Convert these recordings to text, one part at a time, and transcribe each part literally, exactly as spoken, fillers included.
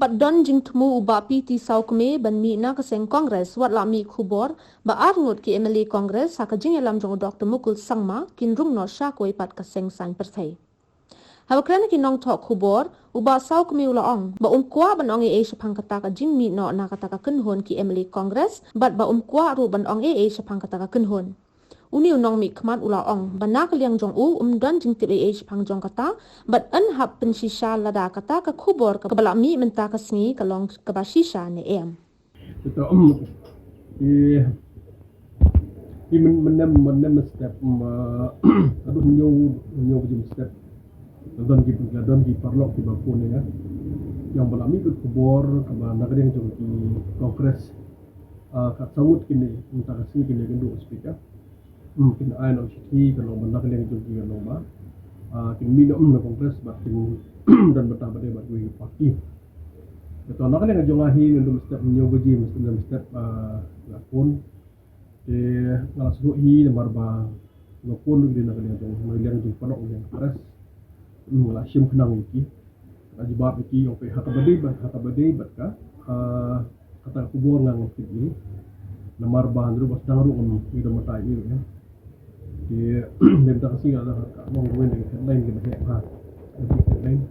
Don jingthmu u Bah P T Sawkmie ban mih na ka seng Congress wat la mih khubor ba ar ngut ki M L A Congress ha ka jingïalam jong u Doctor Mukul Sangma kin rung noh sha kawei pat ka seng saiñ pyrthei. Haba kren ki nongthoh khubor, u Bah Sawkmie u la ong ba um kwah ban ong ei ei shaphang kata ka jingmih noh na kata ka kynhun ki M L A Congress bad ba um kwah ruh ban ong ei ei shaphang kata ka kynhun. Une u nongmihkhmat u la ong ba na ka liang jong u um don jingtip ei ei shaphang jong kata bad yn hap pynshisha lada kata ka khubor kaba la mih mynta ka sngi ka long kaba shisha ne em. Kita um i i men menem menem step ma aduh nyau nyau jim step. Don ki don ki parlok ki ba pun ya. Yang ba la mih ka khubor kaba na ka liang jong ki Congress. Ah, kat sangut kini mynta ka sngi kini ka duk speaker. Hmm, kin ai na u shithi ka long ba na ka liang jong ki ka long ba. Ah, kin mih na um na Congress bad kin don bynta ba dei bad wei party. Ka to na ka liang jong nga hi na dum step nyau baji mesti dum step, ah, nga pun. Te nga la sngewthuh hi namar ba nga pun dei na ka liang jong na ka liang jong parlok liang Congress. Hmm, nga la shim khnang ïa ki. Ka jubab ïa ki ong phi ha kaba dei bad ha kaba dei bad ka, ah, kata ka khubor nga ngam tip ïa. Namar ba hynriew ba sdang ruh ngam ïa da mynta ïa ïa. Te lem ta ka sngi ka long ruh ïa ka headline ka ba heh ha. Ka headline.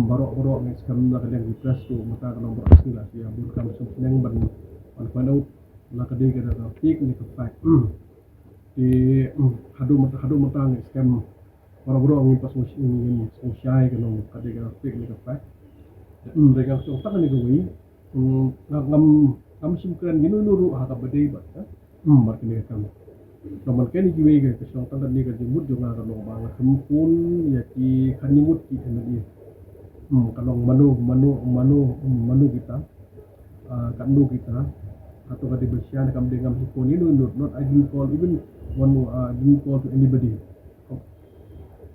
Baroh baroh ngi skhem na ka liang ki press ruh mynta ka long baroh sngi la ïa bun kam sum sneng ban ban find out na ka dei ka da ka fake ne ka fact. Te haduh mynta haduh mynta ngi skhem Para bro ngim pas ngim ngim shai ka nong ka dei ka pek ni ka pek. Hmm, dei ka shong tang ni ka wei. Hmm, ngam ngam ngam shim kren ngin nu ru ha ka ba dei bad ka. Hmm, bad kini ka kam. Ka man kini ki wei ka shong tang ni ka jingmut jong nga ka nong ba nga kham pun ïa ki khan ni mut ki M L A. Hmm, ka nong mano mano mano mano kita. Ah, ka nu kita. Ka to ka dei ba shai kam dei ngam shim pun ni nu nu not I didn't call even one, ah, I didn't call to anybody.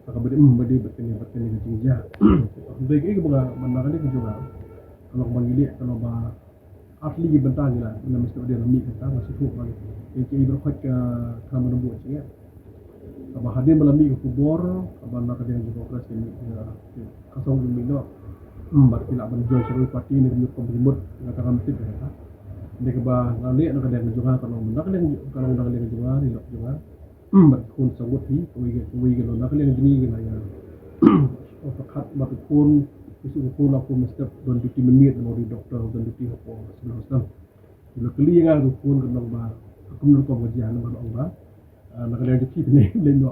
Ka ba dei, mm, ba dei bad kane bad kane ka jingjia. Dei ka ba nga man na kane ka jong nga. Ka long ba ngi leh ka long ba atli ki bynta ngi la na mesti ba dei la mih ka ta nga shu ba ngi. Ki ba khot ka ka man bu chi. Ka ba hadien ba la mih ka khubor ka ba na ka dei ka press ka mih ka song mih no. Mm, bad ki la ban join sha party ni ka mut ka mut ka ta ka mut ka ta. Dei ka ba nga leh na ka dei ka jong nga ka long na ka dei ka long na ka dei ka jong nga ni lok jong nga. Hmm, bad khun sangut hi, kawei ka, kawei ka long na ka liang jong ngi ka la ïa. Ong ka khat bad khun, ki su khun la khun step don duty mynmiet na ri doktor don duty hapoh hospital. Ki la kylli ïa nga ka khun ka long ba ka kum rukom ka jia na ba ong ba. Ah, na ka liang jong ki ne le no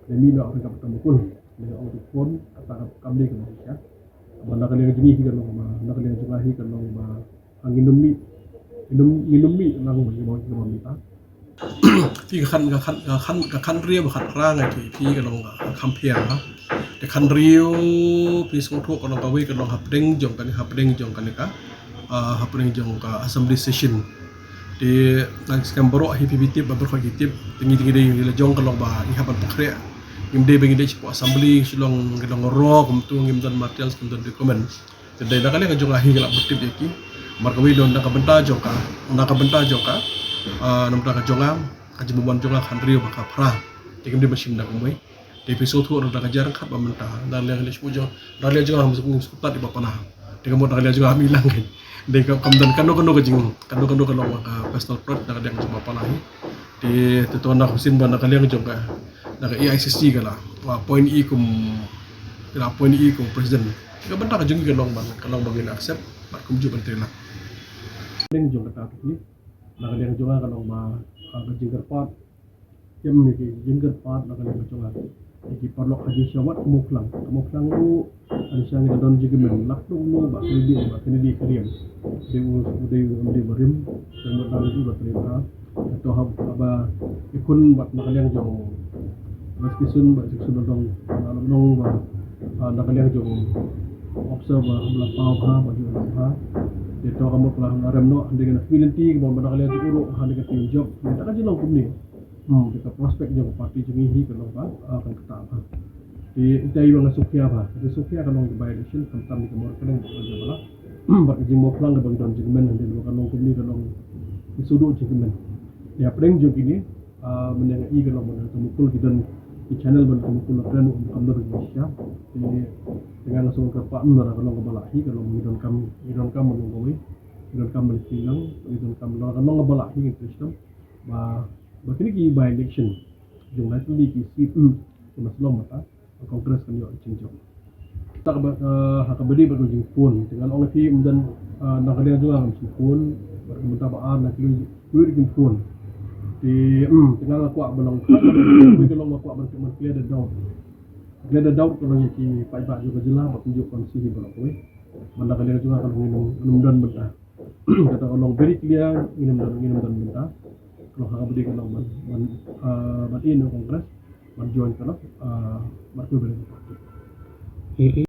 ne mi no ka ba tam khun. Ne ong ka khun kata ka kam le ka ba sha. Ba na ka liang jong ngi ka long ba na ka liang jong nga hi ka long ba. Ngi num mih, ngi num, ngi num mih lang ba ngi ba ngi ba mih ta. Phi ka khan ka khan ka khan ka khan ria ba khan ra ngai phi phi ka long ka kham phiar ha. Te khan ria phi sngewthuh ka long ka wei ka long hapdeng jong ka ni hapdeng jong ka ni ka, ah, hapdeng jong ka assembly session. Te nang skam baroh hi phi bi tip ba baroh ki tip. Te ngi ngi dei ngi la jong ka long ba ngi hap ban pakhreh. Ngim dei ba ngi dei chipo assembly shi long ngi long ro kum tu ngim don materials ngim don document. Te dei na ka liang ka jong nga hi ka la btip ïa ki. Mar ka wei don na ka bynta jong ka, na ka bynta jong ka, ah, na ka bynta ka jong nga, ka jingmut jong nga khan ria ba ka phra. Te kim dei ba shim da kumwei. Te phi sngewthuh na ka jingkhat ba mynta. Na liang ka jong, na liang jong nga ngim sngewthuh tat ba pana. Te ka mut na ka liang jong nga mi lang kan. Dei ka kam don kano kano ka jing, kano kano ka long ka personal plot na ka liang jong ba pana hi. Te te to na ka sin ba na ka liang jong ka, na ka A I C C ka la. Wa point i kum, ka la point i kum president. Ka bynta ka jong ngi ka long ba, ka long ba ngin accept. Bad kumjuh ban trei lang. Liang jong kata tu ni. Na ka liang jong nga ka long ba, ah, ka jingkyrpad. Kem ni ki jingkyrpad na ka liang jong nga. Ki paralok ha jingshisha wat ka Mawphlang. Ka Mawphlang ruh, ka jingshisha ngi don jingkmen lak dong mo ba kane dei ba kane dei ka riam. Dei u, dei u, dei ba rim. Dei ba dang dei ba kane ba. Ka to haba i khun bad na ka liang jong. Bad ki sun bad ki sun dong, na ka liang ba, ah, na ka liang jong. Observe ba, ba la paw ha, ba ju ha. Dei to ka mut la ha rem noh, dei ka na community, ba na ka liang jong uru, ha dei ka team job. Dei ka jinglong kumne. Hmm, dei ka prospect jong ka party jong ngi hi ka long ba, ah, kan kata ba. Dei ita i ba nga sukya ba, dei sukya ka long ka by election, kam tam dei ka mor ka long ba ka jong ba la. Hmm, bad ka jingmawphlang ka ba ka don jingmen, dei ba ka long kumne ka long. Dei sudu jingmen. Dei hapdeng jong kine, ah, mynne nga i ka long ba ka mukul ki don, ki channel ba ka mukul la kren, um kam don ka shisha. Dei Te nga sngew kyrpad, mm, lada ka long kaba lah hi, ka long ngi donkam, ngi donkam ban long kawei, ngi donkam ban pynlong, ngi donkam lada ka long kaba lah hi, ngi trei shitom ba, ba kine ki by election jong lai tylli ki seat, mm, ki mas long mynta, Congress kan ïoh jingjop. Te kaba, eh, ha kaba ïadei bad ka jingphone, te ngan ong ïa phi, ym don, eh, na ka liang jong nga ngam shym phone, bad ka mynta ba ar na ki lui ki phone. Te, mm, te nga nga kwah ba long, ka long nga kwah ban, ban clear the doubt. Clear the doubt ka long ïa ki paidbah jong ka jylla, bad kumjuh constituency baroh kawei. Bad na ka liang jong nga ka long ngin ym, ngin ym don bynta. Kata ka long very clear, ngin ym don, ngin ym don bynta. Ka long ha kaba ïadei ka long ban, ban, ah, ban ïa Congress, ban join ka long, ah, ban join ka party.